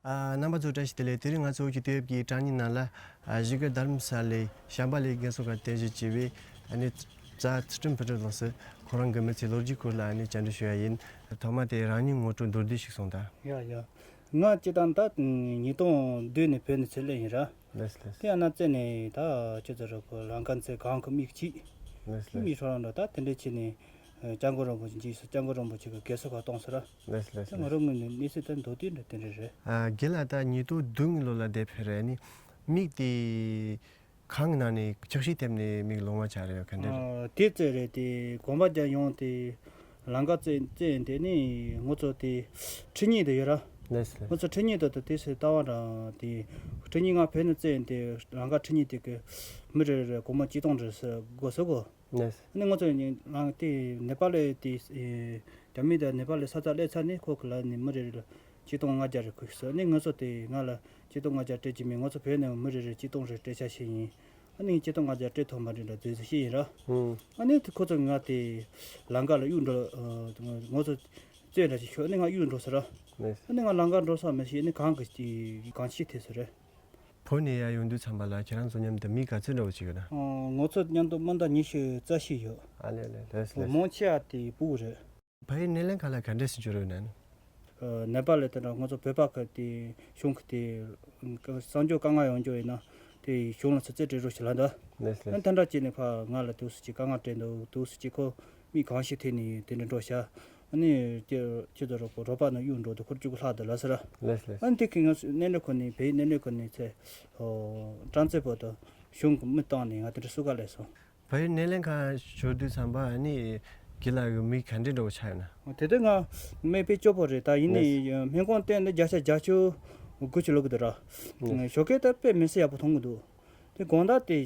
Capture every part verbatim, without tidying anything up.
ཨ། རྣམ་པ་ཚོ་བཀྲ་ཤིས་བདེ་ལེགས། དེ་རིང་ང་ཚོ་གི་དུས་བབ་ཀྱི་དྲ་བརྙན་ནང་ལ། ཨ། གཞིས་ཀ་རྡ་རམ་ས་ལའི་བྱམས་པ་ལའི་རྒན་གསོ་ཁང་རྟེན་གཞི་བྱས་པའི་ཨ་ནི་བྱ་ཚུལ་ཁྲིམས་ཕུན་སྒྲུབ་ལགས་སུ་ཁོ་རང་གི་མི་ཚེའི་ལོ་རྒྱུས་སྐོར་ལ་ཨ་ནི་བཅར་འདྲི་ཞུ་ཡ་ཡིན། ཐོག་མ་དེ་རང་ཉིད་ངོ་སྤྲོད་མདོར་བསྡུས་ཤིག་གསུངས་དང་། ཡ་ཡ། ང་སྤྱིར་བཏང་ད་ཉིས་སྟོང་བདུན་ནས་བོད་ནས་ཚུར་སླེབས་ཡིན་ར། ལགས་ལགས། དེ་ཡང་ན་བཙལ་ནས་ད་ཁྱོད་ཚོ་རོགས་པ་ལམ་ཁ་འཚོལ། གང་གི་མིག་གཅིག་ལགས་ལགས། མིག་ཧྲོ་རང་འགྲོ། ད་དེ་འདྲ་བྱས་ནས་སྐྱབས་མགོན་རིན་པོ་ཆེ་འཇིགས་སུ། སྐྱབས་མགོན་རིན་པོ་ཆེ་གི་རྒན་གསོ་ཁང་གཏོང་ས་ར། ལགས་ལགས། ད་ང་རང་ངོས་ནས་གནས་ཚུལ་ད་མདོར་བསྡུས་འདྲ་དེ་འདྲ་རེད། ཨ། རྒན་ལགས་ད་ཉིས་སྟོང་བདུན་གི་ལོ་ལ་འདས་ཕེབས་རེད། ཨ་ནི་མིག་དེ་གང་གི་ནང་ནས་འཁྱག་ཤིང་ཐེབས་ནས་མིག་ལོང་བ་ཆགས་རེད། ག་འདྲ་རེད། ཨ། དེ་ཙམ་རེད། དེ་གོམ་པ་རྒྱག་ཡོང་དེ་ལམ་ཁ་བཙལ་བཙལ་དེ་ནི་ང་ཚོ་དེ་ཁྲི་གཉན་དུ་ཡོད་ར། ལགས་ལགས། ང་ཚོ་ཁྲི་གཉན་དུ་དུ་དེ་སེ་ལྟ་བ་ར། དེ་ཁྲི་གཉན་ང་བོད་ནས་བཙལ་དེ་ལམ་ཁ་ཁྲི་གཉན་དེ་གི་མི་རེ་རེ་གོང་མ་གཅིག་སྟོང་རེ་ཟེར་དགོས་ཟེར་གོ། ལགས། ཨ་ནི་ང་ཚོ་ནི་རང་དེ་ནེ་པ་ལའི་དེ་ཨེ་རྒྱ་མི་དང་ནེ་པ་ལའི་ས་ཆ་སླེབས་ཚར་ནས་ཁོ་གི་ལ་ནི་མི་རེ་རེ་ལ་གཅིག་སྟོང་ལྔ་བརྒྱ་རེ་ཁུར་ཤོག་ཟེར། ཨ་ནི་ང་ཚོ་དེ་ང་ལ་གཅིག་སྟོང་ལྔ་བརྒྱ་སྤྲད་ཀྱི་མེད། ང་ཚོ་བོད་ནས་མི་རེ་རེ་གཅིག་སྟོང་རེ་སྤྲད་ཆ་བྱས་ཡིན། ཨ་ནི་གཅིག་སྟོང་ལྔ་བརྒྱ་སྤྲད་ཐུབ་མ་རེད་འདྲ་བཟོས་ཟེར་བཤད་ཡིན་ར། ཨུ། ཨ་ནི་དེ་ཁོ་ཚོ་ང་དེ་ལམ་ཁ་ལ་གཡུག་འགྲོ། ཨ། ང་ཚོ་རྩོད་འདྲ་ཞིག་ཤོག། ཨ་ནི་ང་གཡུག་འགྲོ་ཟེར་ར། ལགས། ཨ་ནི་ང་ལམ་ཁ་འགྲོ་ས་མི་ཤེས། ཨ་ནི་གང་གི་གང་ཤེས་ཐེ་ཟེར་རེད། བོད་ནས་ཡར་ཡོང་དུས་ཙམ་པ་ལ་ཁྱེད་རང་ཚོ་མཉམ་དུ་མི་ག་ཚོད་འདྲ་བོ་ཅིག་ཡོད་ན། ཨ། ང་ཚོ་མཉམ་དུ་མི་འདྲ་ཉི་ཤུ་རྩ་བཞི་ཡོད། ཨ་ལེ་ལེ་ལེ་ལེ། མང་ཆེ་བ་དེ་ཕྲུ་གུ་རེད། བལ་ཡུལ་སྣེ་ལེན་ཁང་ལ་ག་འདྲས་སེ་འབྱོར་ཡོད་ན། ཨ། ནེ་པ་ལ་དེ་འདྲ་ང་ཚོ་བོད་པ་གི་དེ་གཞུང་གི་དེ་གསང་སྤྱོད་དཀའ་ངལ་ཡོང་རྒྱུ་ཡིན་ན་དེ་གཞུང་ལ་ཚུར་རྩིས་སྤྲད་རོགས་ཞེས་ལབ་འདུག། ལགས་ལགས། ཨ། དེ་འདྲ་བྱས་ནས་ཕར་ང་ལ་དུས་སུ་ཅིག་དཀའ་ངལ་འཕྲད་འདུག། དུས་སུ་ཅིག་ཁོ་མི་གང་ཞིག་ཐད་ནས་དེ་འདྲ་འགྲོ་བྱ། ཨ་ནི་ཁྱེད་ཁྱེད་ཚོ་རོགས་པ་རོགས་པ་ནང་གཡུག་འགྲོ་དུས་ཁོར་གཅིག་པུ་ལྷག་འདུག་ལབ་ཟེར། ལགས་ལགས། ཨ་ནི་དེ་གི་ང་ཚོ་སྣེ་ལེན་ཁང་ནས་བལ་ཡུལ་སྣེ་ལེན་ཁང་ནས་ཚེ་ཀྲང་ཙེ་པོ་དང་གཞུང་གི་མི་བཏང་ནས་ང་དེ་འདྲ་བསུ་ག་སླེབས་སོང་། བལ་ཡུལ་སྣེ་ལེན་ཁང་འབྱོར་དུས་ཙམ་པ་ཨ་ནི་རྒན་ལགས་ཀྱི་མིག་ག་འདྲས་འདྲ་བོ་ཆགས་ཡོད་ན། དེ་དུས་ང་མིག་དཔེ་སྐྱོ་པོ་རེད། ད་ཡིན་ནའི་ལགས། སྨན་ཁང་བསྟན་ནས་བརྒྱ་ཆ་བརྒྱད་ཅུ་དགུ་བཅུ་ལོག་གི་འདུག་ར། ལགས། ཞོགས་ཀས་ད་དཔེ་མི་སྲིད་ཡག་པོ་མཐོང་གི་འདུག། དེ་དགོང་དག་དེ་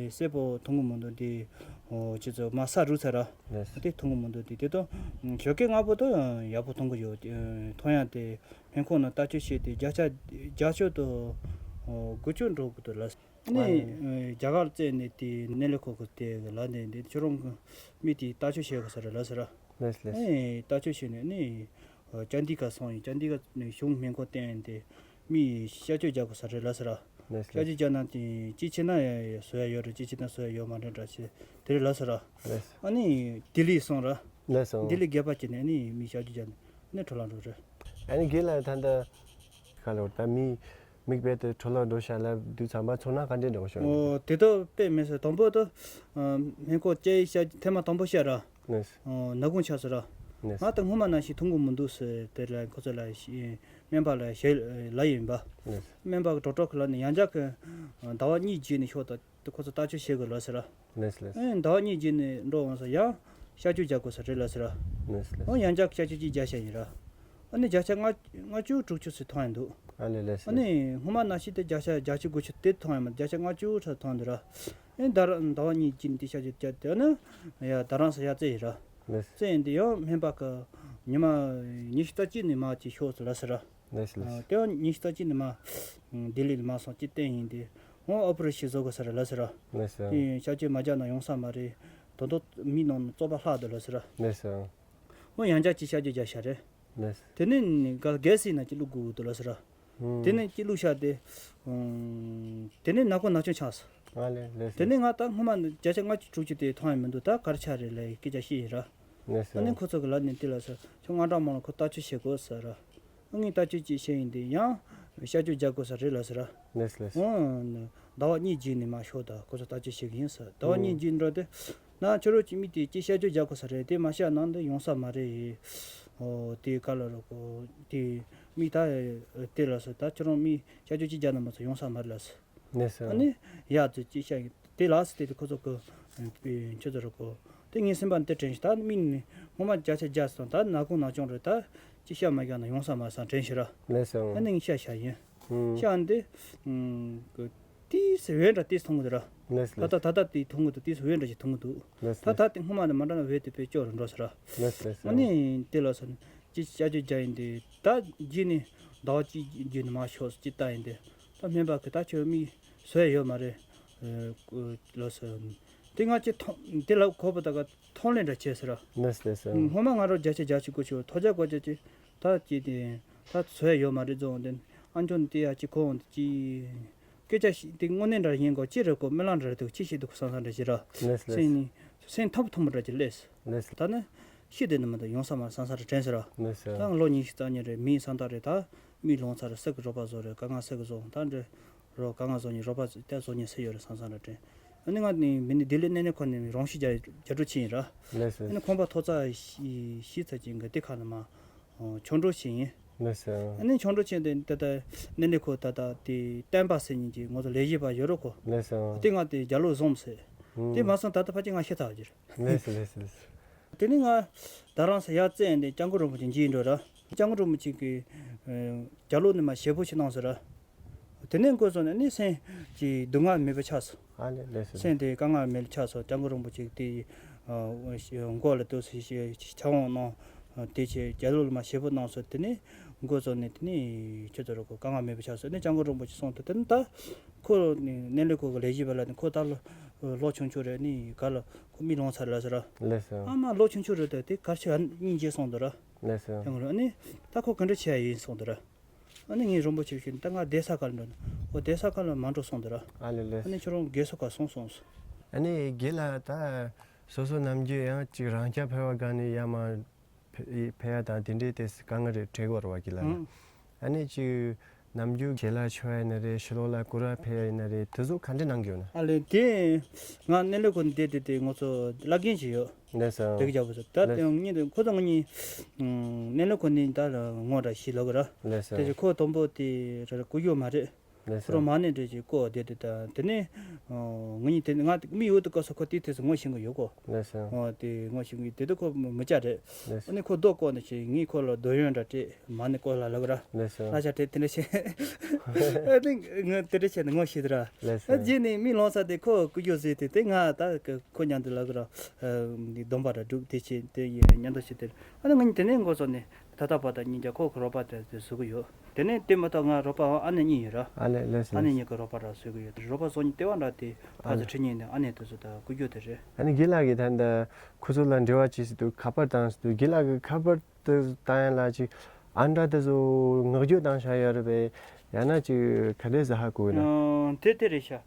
གསལ་པོ་མཐོང་གི་མི་འདུག། དེ་ཨོ་ཁྱེད་ཚོ་མ་ས་རུ་ཚར་ར། ལགས། དེ་མཐོང་གི་མི་འདུག། དེ་དེ་དང་ཞོགས་ཀས་སྔ་པོ་དང་ཡག་པོ་མཐོང་གི་ཡོད། མཐོང་ཡག་དེ་སྨན་ཁང་ནང་བརྟག་དཔྱད་བྱས་ཏེ་བརྒྱ་ཆ་བརྒྱད་ཅུ་དང་དགུ་བཅུ་འགྲོ་གི་འདུག་ལགས། ཨ་ནི། ཨ་ནི། རྒྱ་གར་བཙལ་ནས་དེ་སྣེ་ལེན་ཁང་གི་དེ་ལ་ནས་འདི་ཁྱོད་རང་གི་མི་དེ་བརྟག་དཔྱད་བྱེད་དགོས་ས་རེད་ལབ་ཟེར་ར། ལགས་ལགས། ཨ་ནི་བརྟག་དཔྱད་བྱས་ནས་ནི་ཅན་ཌི་གྷར་སོང་ཡིན། ཅན་ཌི་གྷར་ནས་གཞུང་སྨན་ཁང་བསྟན་ཏེ་མི་གཤག་བཅོས་རྒྱག་དགོས་ས་རེད་ལབ་ཟེར་ར། ལགས་ལགས། གཤག་བཅོས་རྒྱག་ན་དེ་གཅིག་བྱས་ན་བཟོ་ཡ་ཡོད་རེད། གཅིག་བྱས་ན་བཟོ་ཡ་ཡོད་མ་རེད་འདྲ་བྱས་དེ་རེད་ལབ་ཟེར་ར། ལགས། ཨ་ནི་ལྡི་ལི་སོང་ར། ལགས་སོང་། ལྡི་ལི་སྒལ་པ་བྱས་ནས་ནི་མི་གཤག་བཅོས་རྒྱག་ནས་ནི་འཕྲོ་བརླག་འགྲོ་རེད། ཨ་ནི་རྒན་ལགས་ད་ལྟ་ག་ལ་ད་མི་མིག་དཔེ་དེ་འཕྲོ་བརླག་འགྲོ་ཤག་ལབ་དུས་ཙམ་པ་ཚོར་སྣང་ག་འདྲས་འདྲ་བོ་བྱུང་། ཨོ་དེ་ད་དཔེ་མི་སྲིད། དང་པོ་ད་སྨན་ཁང་བཅར་ཡིན་ཤག་ཐེངས་མ་དང་པོ་བཤད་ར། ལགས། ཨོ་ནག་ཁུང་ཆགས་སོང་ར། ལགས། ང་ད་སྔོན་མ་ནང་བཞིན་མཐོང་གི་མི་འདུག་ཟེར་དེ་ལ་ཁོ་ཚོ་ལ་ཞི་སྨན་པ་ལ་ཞེས་ལབ་ཡིན་པ། ལགས། སྨན་པ་གི་གྲོགས་གྲོགས་ཁོ་ལ་ནི་ཡང་བསྐྱར་གི་ཟླ་བ་གཉིས་རྗེས་ནས་ཤོག་ད། དེ་ཁོ་ཚོ་བརྟག་དཔྱད་བྱེད་དགོས་ལབ་ཟེར་ར། ལགས་ལགས། ཨེ་ཟླ་བ་གཉིས་རྗེས་ནས་འགྲོ་འོང་ས་ཡང་གཤག་བཅོས་རྒྱག་དགོས་ས་རེད་ལབ་ཟེར་ར། ལགས་ལགས། ཨོ་ཡང་བསྐྱར་གཤག་བཅོས་ཅིག་རྒྱག་བྱས་ཡིན་ར། ཨ་ནི་བརྒྱ་ཆ་ལྔ་ལྔ་བཅུ་དྲུག་ཅུ་ཟེར་མཐོང་ཡིན་འདུག། ཨ་ལས་ལས། ཨ་ནི་སྔོན་མ་ནང་བཞིན་དེ་བརྒྱ་ཆ་བརྒྱད་ཅུ་དགུ་བཅུ་དེ་མཐོང་ཡིན་མ། བརྒྱ་ཆ་ལྔ་བཅུ་ཕྲག་མཐོང་འདུག་ར། ཨེ་ཟླ་ར་ཟླ་བ་གཉིས་རྗེས་ནས་དེ་གཤག་བཅོས་བརྒྱབ་དེ་ཨ་ནི་ཡ་ཟླ་རང་ས་ཡ་རྩེ་ཡིན་ར། ལགས། རྩེ་ཡིན་དེ་ཡང་སྨན་པ་གི་ཉི་མ་ཉི་ཤུ་རྩ་གཅིག་ནས་མར་ཅིག་ཤོག་ཟེར་ལབ་ཟེར་ར། ལགས་ལགས། དེ་ཉིས་རྩ་གཅིག་ནས་མར་ལྡི་ལི་ལ་མར་སོང་ཅིག་བསྟན་ཡིན་ཏེ། འོ་ཨོ་པ་རེ་ཤན་བཟོ་དགོས་ས་རེད་ལབ་ཟེར་ར། ལགས་སོ། དེ་གཤག་བཅོས་མ་རྒྱག་ན་ཡོང་ས་མ་རེད། ད་དུང་མིག་ནང་བཙོག་པ་ལྷག་འདུག་ལབ་ཟེར་ར། ལགས་སོ། འོ་ཡང་བསྐྱར་ཅིག་གཤག་བཅོས་རྒྱག་ཤག་རེད། ལགས་སོ། དེ་ནས་ག་གལ་སྲིད་ན་ཅིག་བླུག་དགོས་འདུག་ལབ་ཟེར་ར། ཨུམ། དེ་ནས་ཅིག་བླུག་ཤག་དེ། ཨུམ། དེ་ནས་ནག་ཁུང་ནག་ཆུང་ཆགས་སོང་། ཨ་ལས་ལགས་སོ། དེ་ནས་ང་ད་སྔོན་མ་བརྒྱ་ཆ་ལྔ་བཅུ་དྲུག་ཅུ་དེ་མཐོང་ཡ་མི་འདུག། ད་ག་རེ་ཆགས་རེད་ལབ་སྐད་ཆ་བཤད་ཡིན་ར། ལགས་སོ། ཨ་ནི་ཁོ་ཚོ་གི་ལབ་ནས་དེ་ལབ་སོང་། ཁྱོད་ང་གྲངས་མང་ལ་ཁོ་བརྟག་དཔྱད་བྱེད་དགོས་ཟེར་ར། ངས་བརྟག་དཔྱད་ཅིག་བྱས་ཡིན་དེ་ཡང་གཤག་བཅོས་རྒྱག་དགོས་ས་རེད་ལབ་ཟེར་ར། ལགས་ལགས། འོ་ཟླ་བ་གཉིས་རྗེས་ནས་མར་ཤོག་ད་ཁོ་ཚོ་བརྟག་དཔྱད་བྱེད་གི་ཡིན་ཟེར། ཟླ་བ་གཉིས་རྗེས་འགྲོ་དེ་ན་ཁྱོད་རང་གི་མིག་དེ་ཅིག་གཤག་བཅོས་རྒྱག་དགོས་ས་རེད། དེ་མ་གཤགས་ན་འདི་ཡོང་ས་མ་རེད། འོ་དེ་ག་ལ་རོགས་གོ་དེ་མིག་ད་དེ་ལབ་སོང་། ད་ཁྱོད་རང་མིག་གཤག་བཅོས་ཅིག་རྒྱག་ན་མ་ཚད་ཡོང་ས་མ་རེད་ལབ་སོང་། ལགས་སོ། ཨ་ནི་ཡ་ཙི་ཅིག་བཤད་ཡིན་དེ་ལགས་སོ། དེ་དེ་ཁོ་ཚོ་གི་ཁྱོད་ཚོ་རོགས་གོ་དེ་ངའི་སེམས་པ་འདི་དྲན་ཞིག་ད་མིག་ནི་སྔོན་མ་བརྒྱ་ཆ་བརྒྱ་སོང་། ད་ནག་ཁུང་ནག་ཆུང་རེད། ད་ཅིག་བཤད་མ་རྒྱག་ན་ཡོང་ས་མ་སོང་དྲན་ཞིག་ར། ལགས་སོ། ཨ་ནི་ངས་བཤད་བཤད་ཡིན། ཨུམ། བཤད་འདི་ཏིས་འོད་འདྲ་ཏིས་མཐོང་གི་འདུག་ར། ལགས་ད་ལགས། ད་ད་ལྟ་དེ་མཐོང་གི་འདུག། ཏིས་འོད་འདྲ་ཞིག་མཐོང་གི་འདུག། ལགས་ད་ལགས། ད་དེ་སྔོན་མ་ནས་མ་འདྲ་ན་འོད་དེ་དཔེ་སྐྱོ་རུ་འགྲོ་ས་ར། ལགས་ལགས། ཨ་ནི་དེ་ལ་སོང་ཅིག་གཤག་བཅོས་རྒྱག་ཡིན་དེ་ད་རྗེས་ནས་ཟླ་བ་གཅིག་རྗེས་ནས་མར་ཤོག་ཅིག་བལྟ་ཡིན་དེ། ད་སྨན་པ་གིས་ད་ཁྱོད་མིག་བཟོ་ཡ་ཡོད་མ་རེད། ལགས་སོ། དེ་ང་ཅིག་མཐོང་དེ་ལ་གོ་བ་ད་ག་མཐོང་ལེན་འདྲ་བྱས་ཟེར་ར། ལགས་ལགས་སོ། སྔོན་མ་ང་རང་བརྒྱ་ཆ་བརྒྱད་ཅུ་དགུ་བཅུ་ཐོ་རྒྱག་གོ་རྒྱ་ཅིག་ད་ཅིག་དེ་ད་བཟོ་ཡ་ཡོད་མ་རེད་བཟོ་འོང་དེ་ ཨ་མཆོག་ནི་དེ་ཡ་གཅིག་གོ་འོང་དུ་ཅི། སྐད་ཆ་ཞིག་དེ་དངོས་གནས་འདྲ་ཡིན་གོ་ཅི་རེད་གོ་སྨོན་ལམ་འདྲ་རེད་འདུག་ཅི་ཞིག་འདུག་བསམ་བསམ་འདྲ་ཞིག་ར། ལེས་ལེས། སེམས་ནི་སེམས་ཐབ་ཐོམ་པོ་འདྲ་ཅིག་ལས། ལེས། ད་ནི་ཤི་དེ་ནི་མི་འདུག་ཡོང་ས་མ་རེད་བསམ་བསམ་འདྲ་དྲན་ཟེར་ར། ལེས་ལེས། ད་ལོ་ཉི་ཤུ་རྩ་གཉིས་རེད་མིའི་ས་མཐའ་རེད་ད། མི་ལོང་ཚ་རེད་སེ་གི་རོགས་པ་བཟོ་རེད་དཀའ་ངལ་སེ་གི་བཟོ་ད་འདྲེ། རོགས་དཀའ་ངལ་བཟོ་ཉི་རོགས་པ་ད་བཟོ་ཉི་སེ་ཡོད་རེད་བསམ་བསམ་འདྲ་དྲན། ཨ་ནི་ང་ནི་མི་ནི་ལྡི་ལི་གནས་ནས་ཁོ་ནི་རང་ཤི་རྒྱ་རྒྱ་སྒྲུབ་ཆེན་ཡིན་ར། ལེས་ཨ་ནི་ལེས། ཁོང་པ་ཐོག་ཚ་ཤི་ཤི་ཚ་ཅིང་གི་དེ་ཁ་ནི་མ། ཆོ་འཕྲུལ་ཆེན་ཡིན། ལེས་ཨ་ནི་ཆོ་འཕྲུལ་ཆེན་དེ་ད་ལྟ་གནས་ནས་ཁོ་ད་ལྟ་དེ་བསྟན་པ་ཟེར་ཉིན་གྱི་ངོ་ཚ་ལས་བྱེད་པ་ཡོད་རོགས་ཁོ། ལེས་ཨ། དེ་ང་དེ་རྒྱ་ལོ་བཟུང་ཟེར། དེ་མ་སོང་ད་ལྟ་ཕ་ཅིག་ང་ཤི་ཚ་བ་གྱིར། ལེས་ལེས་ལེས། དེ་ནི་ང་ད་རང་ས་ཡར་བཙན་ཏེ་སྐྱབས་མགོན་རིན་པོ་ཆེ་མཇལ་འགྲོ་ར། སྐྱབས་མགོན་རིན་པོ་ཆེ་གིས་རྒྱ་ལོ་ནི་མ་ཞེ་པོ་ཞིག་གནང་ཟེར་ར། དེ་ནས་འགོ་བཟུང་ནས་ནི་སེམས་ཀྱི་སྡུག་བསྔལ་མེད་པ་ཆགས་སོང་། ཨ་ལེ་ལེ་སོ་ལེ། སེམས་དེ་དཀའ་ངལ་མེད་ལ་ཆགས་སོང་སྐྱབས་མགོན་རིན་པོ་ཆེ་དེ་མགོ་ལ་ལྟོས་སུ་ཕྱག་དབང་གནང་། དེ་ཆེ་རྒྱ་ལོ་ལ་མ་ཞེ་པོ་གནང་སོང་དེ་ནས་འགོ་བཟུང་ནས་དེ་ནས་ཁྱོད་ཚོ་རོགས་དཀའ་ངལ་མེད་པ་ཆགས་སོང་ནས་སྐྱབས་མགོན་རིན་པོ་ཆེ་གསུངས་ཏེ་དེ་ནས་ད། ཁོ་ནི་གནས་ལུགས་ཁོ་གི་ལས་བྱེད་པ་ལ་ནི་ཁོ་ད་ལོ་ལོ་ཆུང་ཆུང་རེད་ནི་ག་ལ་ཁོ་མི་ལོང་ཚར་ལ་ཟེར་ར། ལེ་སོ། ཨ་མ་ལོ་ཆུང་ཆུང་རེད་དེ་དེ་གར་ཆེ་ཨ་སྙིང་རྗེ་སོང་འདུག་ར། ལེ་སོ། ཡང་ར་ཨ་ནི་ད་ཁོ་ག་འདྲ་བྱེད་ཡ་ཡིན་སོང་འདུག་ར། ཨ་ནི་ངའི་རོན་པོ་ཆེ་བཞིན་ད་ང་བསྡད་ས་གར་འགྲོ་ན་ཨོ་བསྡད་ས་གར་ལ་མ་འགྲོ་སོང་འདུག་ར། ཨ་ལེ་ལེ། ཨ་ནི་ཁྱོད་རང་རྒས་སོ་གར་སོང་སོང་སོང་། ཨ་ནི་རྒན་ལགས་ད་སོ་སོ་ནམ་རྒྱུན་ཡང་ཅིག་རང་སྐྱ་འཕེར་བ་དགའ་ནས་ཡ་མ། ཕེ་ཕེ་ཡ་དང་དེ་འདྲའི་ཏེ་དཀའ་ངལ་རེ་འཕྲད་དགོས་རེད་བ་གི་ལ་ལ། ཨ་ནི་ཅིག་ནམ་རྒྱུན་རྒན་ལགས་ཆོ་ཡ་ཡིན་ན་རེད་ཕྱི་ལོགས་ལ་སྐོར་ར་ཕེ་ཡ་ཡིན་ན་རེད་དེ་ཚོ་ག་འདྲ་གནང་གི་ཡོད་ན། ཨ་ལེ་དེ་ང་གནས་ལུགས་ཁོ་ན་བསྡད་དེ་དེ་ང་ཚོ་བླ་རྒན་ཅིག་ཡོད། ལེ་སོ། དེ་གི་རྒྱབ་པོ་ཚོ་ད་ལེ་དེ་སོ། ངེད་དེ་ཁོ་ཚོ་ང་གཉིས་གནས་ལུགས་ཁོ་ནི་ད་ལ་ངོ་འདྲ་ཞིག་ལོག་གི་ར། ལེ་སོ། དེ་ཅིག་ཁོ་དང་པོ་དེ་ར་ར་སྐུ་ཞབས་མ་རེད། ལགས་སོ། ཁོ་རང་མ་ཎི་འདྲ་ཅིག་བསྐོར་བསྡད་དེ་ད་དེ་ནས་ངེད་གཉིས་དེ་ང་མི་ཡོད་དུ་བཀག་སོ་ཁོ་དེའི་དུས་སུ་ངོ་ཤེས་ཀྱི་ཡོད་གོ། ལགས་སོ། ཨོ་དེ་ངོ་ཤེས་ཀྱི་དེ་དུ་ཁོ་མི་བྱ་རེད། ལགས་སོ། ཨ་ནི་ཁོ་རྡོ་བསྐོར་ནས་ཅིག་ངས་ཁོ་ལ་རྡོ་གཡོན་འདྲ་སྤྲད་མ་ཎི་བསྐོར་ལ་ལབ་ར། ལགས་སོ། ལ་ཆ་སྤྲད་དེ་འདྲ་བྱས། ཨ་ནི་ང་དེ་འདྲ་བྱས་ནས་ངོ་ཤེས་དུ་ར། ལགས་སོ། ཨ་རྗེས་ནས་མི་ལོང་ས་དེ་ཁོ་སྐུ་སྒྱུར་བཟོས་ཏེ་དེ་ང་ད་ཁོ་མཉམ་དུ་ལབ་ར། སྡོམ་པ་ར་སྒྲུབ་དེ་བྱས་དེ་ཡིན་མཉམ་དུ་བྱས་དེ་ཨ་ནི་ང་གཉིས་དེ་ནས་འགོ་བཙུགས་ནས། ད་ལྟ་བར་དུ་གཉིས་ཀྱང་ཁོ་གི་རོགས་པ་དེ་དེ་བཟོ་གི་ཡོད། དེ་ནས་དེ་མ་གཏོགས་ང་རོགས་པ་ཨ་ནེ་གཉིས་ཡོད་ར། ཨ་ལེ་ལེ་སི་ཨ་ནེ་ལེ་སི། གཉིས་ཀྱི་རོགས་པ་ར་བཟོ་གི་ཡོད། རོགས་པ་བཟོ་ནི་ལྟེ་བ་འདྲ་དེ་ཕ་ཚོ་ཁྲིད་ཉན་ནས་ཨ་ནེ་དེ་ཚོ་ད་སྐུ་རྒྱུ་དེ་རེད། ཨ་ནེ་དགེ་ལགས་ཀྱིས་ད་ལྟ་ཁོ་ཚོ་ལ་འབྲེལ་བ་བྱེད་སྲིད་དུས་ཁ་པར་བཏང་སྲིད་དུས་དགེ་ལགས་ཀྱིས་ཁ་པར་དེ་བཏང་ཡ་ལ་ཅིག་ཨ་འདྲ་དེ་ཚོ་བསྔགས་བརྗོད་བཏང་བཞག་ཡོད་རེད་པས། ཡང་ན་ཅིག་ག་འདྲས་ཟེར་ཧ་གོ་གི་ན། ཨང་དེ་དེ་རེད་ཤག་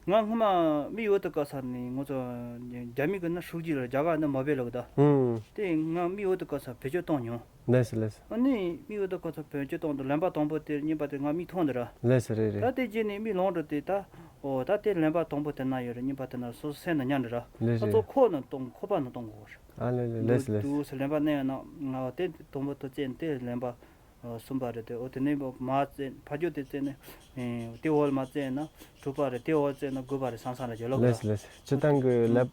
ང་སྔོན་མ་མི་ཡོད་དུ་བཀག་ས་ནས་ང་ཚོ་རྒྱ་མི་གི་ནི་ཧྲུའུ་ཅི་ལ་རྒྱ་གར་ནི་མ་བེ་ལ་གི་ད། ཨང་། དེ་ང་མི་ཡོད་དུ་བཀག་ས་བེད་སྤྱོད་བཏང་མྱོང་། ལགས་སོ་ལགས་སོ། ཨ་ནི་མི་ཡོད་དུ་བཀག་ས་བེད་སྤྱོད་བཏང་དུ་ལན་པ་དང་པོ་དེ་གཉིས་པ་དེ་ང་མི་མཐོང་འདི་ར། ལགས་སོ་རེད་རེད། ད་དེ་རྗེས་ནས་མི་ལོང་འགྲོ་དེ་ད། ཨོ་ད་དེ་ལན་པ་དང་པོ་དེ་ན་ཡོད་རེད་གཉིས་པ་དེ་ན་སོ་སོ་སེམས་ན་ཉར་འདི་ར། ལགས་ད་རེད། ཚོ་ཁོ་ན་གཏོང་ཁོ་པ་ན་གཏོང་དགོས་རེད། ཨ་ལེ་ལེ་ལེ་སི་ལེ་སི། དུ་སི་ལེན་པ་ནས་ཡང་ན་ང་བ་དེ་དང་པོ་དུ་བཙན་དེ་ལེན་པ་གསུམ་པ་རེད་དེ་ཨོ་དེ་ནས་མ་བཙན་ཕ་ཇོ་དེ་བཙན་ནས་དེ་འོལ་མ་བཙན་ན་དྲུག་པ་རེད་དེ་འོལ་བཙན་ན་དགུ་པ་རེད་སང་སང་ལ་ཇོ་ལོ་ལེ་སི་ལེ་སི། སྤྱི་བཏང་གི་ལབ་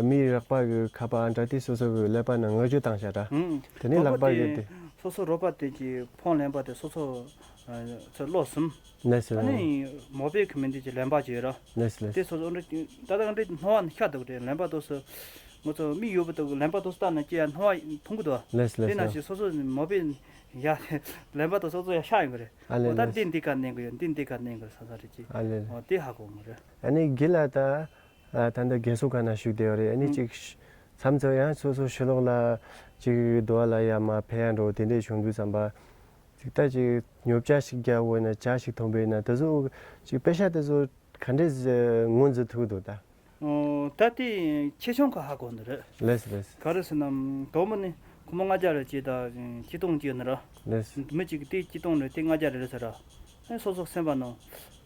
མི་རག་པ་གི་ཁ་པ་ཨ་འདྲ་དེ་སོ་སོ་གི་ཀླད་པ་ནང་ངོ་སྤྲོད་བཏང་བཞག་ད། དེ་ནས་ལག་པ་གི་དེ། སོ་སོ་རོགས་པ་དེ་གི་ཕོན་ལེན་པ་དེ་སོ་སོ་ཚོ་ལོ་གསུམ། ལེ་སི་ཨ་ལེ། ནི་མོ་པའི་ཁི་མི་འདི་ཅི་ལེན་པ་ཅི་ཡོད་ར། ལེ་སི་ལེ་དེ་སི། སོ་སོ་འདྲ་ད་ལྟ་འདྲ་སྣང་བ་ཤ་འདུག་རེད་ལེན་པ་དོ་སི། ང་ཚོ་མི་ཡོད་པ་དུ་ལེན་པ་དོ་སི་ལྟ་ན་ཅི་ཡ་སྣང་བ་མཐོང་གི་འདུག་ལེ་སི་ལེ་དེ་ནང་སི། བཞིན་སོ་སོ་མོ་པའི་ཡ་ལེན་པ་དོ་སོ་སོ་ཡ་ཤ་ཡོང་གི་རེད། ཨ་ལེ་འོ་ད་ལེ་སི། འདི་འདི་ག་གནས་གི་ཡོད་འདི་འདི་ག་གནས་གི་ས་ས་རེད་ཅི། ཨ་ལེ་ལེ། འོ་དེ་ཧ་གོ་གི་རེད། ཨ་ནི་དགེ་ལགས་ད། ད་ལྟ་རྒན་གསོ་ཁང་ན་བཞུགས་བསྡད་ཡོད་རེད། ཨ་ནི་ཨང་ཅིག་མཚམས་མཚམས་ཡང་སོ་སོ་ཕྱི་ལོགས་ལ་ཅིག་རྡོ་བ་ལ་ཡར་མར་ཕེབས་ཡ་འགྲོ་དེ་འདྲས་བྱུང་དུས་ཙམ་པ། ཅིག་ད་ཅིག་ཉོ་ཆ་ཞིག་རྒྱག་འོས་ན་ཇ་ཞིག་འཐུང་བས་ན་དེ་ཚོ་ཅིག་པེ་ཤ་དེ་ཚོ་ག་འདྲས་ངོས་འཛིན་ཐུབ་འདུག་ད། ཨོ་ད་དེ་ཆེ་ཆུང་ག་ཧ་གོ་འདི་རེད། ལེ་སི་ལེ་སི། ག་རེ་ཟེར་ན་དོག་མོ་ནི་ཁོ་མོ་ལྔ་བརྒྱ་རེ་གཅིག་དང་གཅིག་སྟོང་གཅིག་ནི་ར། ལེ་སི། མི་གཅིག་གི་དེ་གཅིག་སྟོང་རེ་དེ་ལྔ་བརྒྱ་རེ་རེད་ཟེར་ར། ཨེ་སོ་སོ་སེམས་པ་ནང་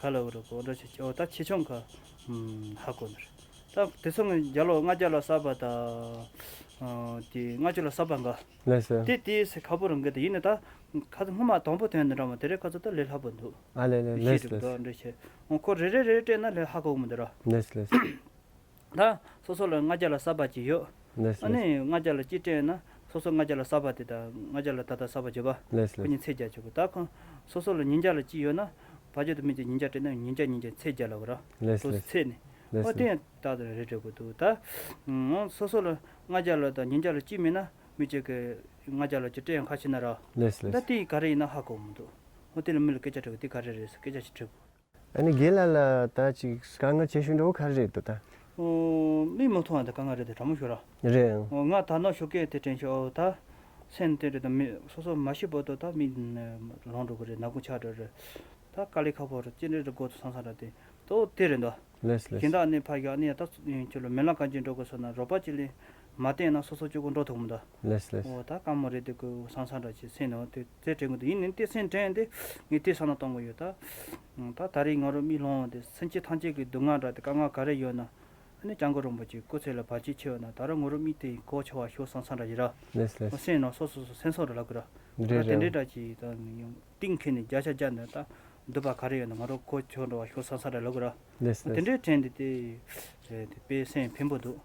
ག་ལ་འོ་ར་གོ་འདྲ་ཆེ་ཆེ་ཨོ་ད་ཆེ་ཆུང་ག་ཧ་གོ་ནི་རེད། ད་དེ་ཚོ་ངས་རྒྱ་ལོ་ལྔ་བརྒྱ་ལ་གསར་པ་དང་དེ་ལྔ་བཅུ་ལ་གསར་པ་འགའ། ལེ་སི། དེ་དེ་སེ་ཁ་པོ་རང་གི་དེ་ཡིན་ན་ད་ཁ་ཚ་སྔོན་མ་དང་པོ་ཐོན་ནི་འདྲ་མ་དེ་རེད་ཁ་ཚ་ད་ལས་སླ་པོ་འདུག་ཨ་ལེ་ལེ་ལེ་སི་ལེ་སི། འདུག་འདྲ་ཆེ་ཨོ་ཁོ་རེ་རེ་རེ་རེ་སྤྲད་ན་ལས་ཧ་གོ་གི་མི་འདུག་ར། ལེ་སི་ལེ་སི། ད་སོ་སོ་ལ་ལྔ་བརྒྱ་ལ་གསར་པ་གཅིག་ཡོད། ལེས་ཨ་ནི་ལེས། ལྔ་བརྒྱ་ལ་གཅིག་སྤྲད་ན་སོ་སོ་ལྔ་བརྒྱ་ལ་གསར་པ་དེ་དང་ལྔ་བརྒྱ་ལ་ད་ལྟ་གསར་པ་བརྗོད་པ། ལེས་ཁོ་ལེས། གཉིས་ཚེས་བརྒྱད་བཅུ་དགུ་ད་ཁོ་སོ་སོ་ལ་ཉིས་བརྒྱ་ལ་གཅིག་ཡོད་ན་བ་ཇོ་དང་མི་གཅིག་ཉིས་བརྒྱ་སྤྲད་ན་ཉིས་བརྒྱ་ཉིས་བརྒྱ་ཚེས་བརྒྱད་ལ་བ་ར། ལེས་ལེས། ཚེས་ནི། ལེས་ཨོ་དེ་ལེས། ཡང་ད་དུ་རེ་སྤྲད་དགོས་འདུག་ད། སོ་སོ་ལ་ལྔ་བརྒྱ་ལ་དང་ཉིས་བརྒྱ་ལ་གཅིག་མེད་ན་མི་གཅིག་གི་ལྔ་བརྒྱ་ལ་གཅིག་སྤྲད་ཡང་ཁ་ཕྱེ་ན་ར། ལེས་ལེས། ད་དེ་ག་རེ་ཡིན་ན་ཧ་གོ་མི་འདུག་ཨོ་དེ་ལ་མི་ལ་སྐད་ཆ་དྲི་དགོས་དེ་ག་རེ་རེད་ཟེར་སྐད་ཆ་ཞིག་དྲི་དགོས། ཨ་ནི་རྒན་ལགས་ལ་ད་ཅིག་དཀའ་ངལ་ཆེ་ཤོས་འདྲ་བོ་ག་རེ་རེད་འདུག་ད། ཨོ། མིག་མི་མཐོང་བ་དེ་དཀའ་ངལ་རེད་དེ་དྲང་མོ་ཤོད་ར། རེད། ཨོ་ང་ད་ནོར་ཤོག་སྐད་དེ་དྲན་ཤོག་ཨོ་ད། སེམས་དེ་རེད་ད། མི་སོ་སོ་མ་ཤི་བར་དུ་ད་མི་ལོང་འགྲོ་གི་རེད། ནག་ཁུང་ཆགས་འགྲོ་རེད། ད་དཀའ་ལས་ཁག་པོ་རེད། ཅི་འདྲ་རེད་དགོས་ཐུག་སང་སང་ར་དེ་ཏོ་དེ་རེད་འདུག་ལེས་ལེས། གཞན་དག་ནས་ཕ་གི་ཨ་ནི་ད་ཁྱོད་ལ་མི་ལ་གང་ཅི་འགྲོ་དགོས་སོང་ན་རོགས་པ་ཅིག་ལས་མ་བསྟེན་ན་སོ་སོ་གཅིག་པོ་འགྲོ་ཐུབ་མི་འདུག་ལེས་ལེས། འོ་ད་དཀའ་མོ་རེད་དེ་ཁོ་སང་སང་ར་ཅིག་སེམས་ནང་དེ་དེ་དྲན་གི་འདུག་ཡིན་ནའི་དེ་སེམས་དྲན་དེ་ངས་དེ་བསམ་བློ་གཏོང་གི་ཡོད་ད། ད་ད་རེས་ང་རང་མི་ལོང་དེ་སེམས་ཅན་ཐམས་ཅད་ཀྱི་སྡུག་བསྔལ་འདྲ་དེ་དཀའ་ངལ་ག་རེ་ཡོད་ན། ཨ་ནི་སྐྱབས་མགོན་རིན་པོ་ཆེ་སྐུ་ཚེ་ལ་བར་ཆད་ཆེ་བ་ན་ད་རུང་ངོ་རུ་མིག་དེ་གོ་ཆེ་བ་ཤོར་སང་སང་འདྲ་ཡིན་ར། ལེས་ལེས། སེམས་ནང་སོ་སོ་སོ་སེམས་སོ་རེ་ལབ་གི་ར། རེད་ད་དེ་འདྲའི་རེད། འདྲ་ཅིག་ད་གཏིང་འཁེལ་ནས་བརྒྱ་ཆ་བརྒྱ་འདི་ད་འདུག་པ་ག་རེ་ཡོད་ན་ང་རོ་གོ་ཆོ་འགྲོ་བ་ཤོར་སང་སང་འདྲ་ལབ་གི་ར། ལེས་དེ་ལེས། འདྲའི་དྲན་དེ་དེ་རེད་དེ་དཔེ་སེམས་ཕན་པོ་འདུག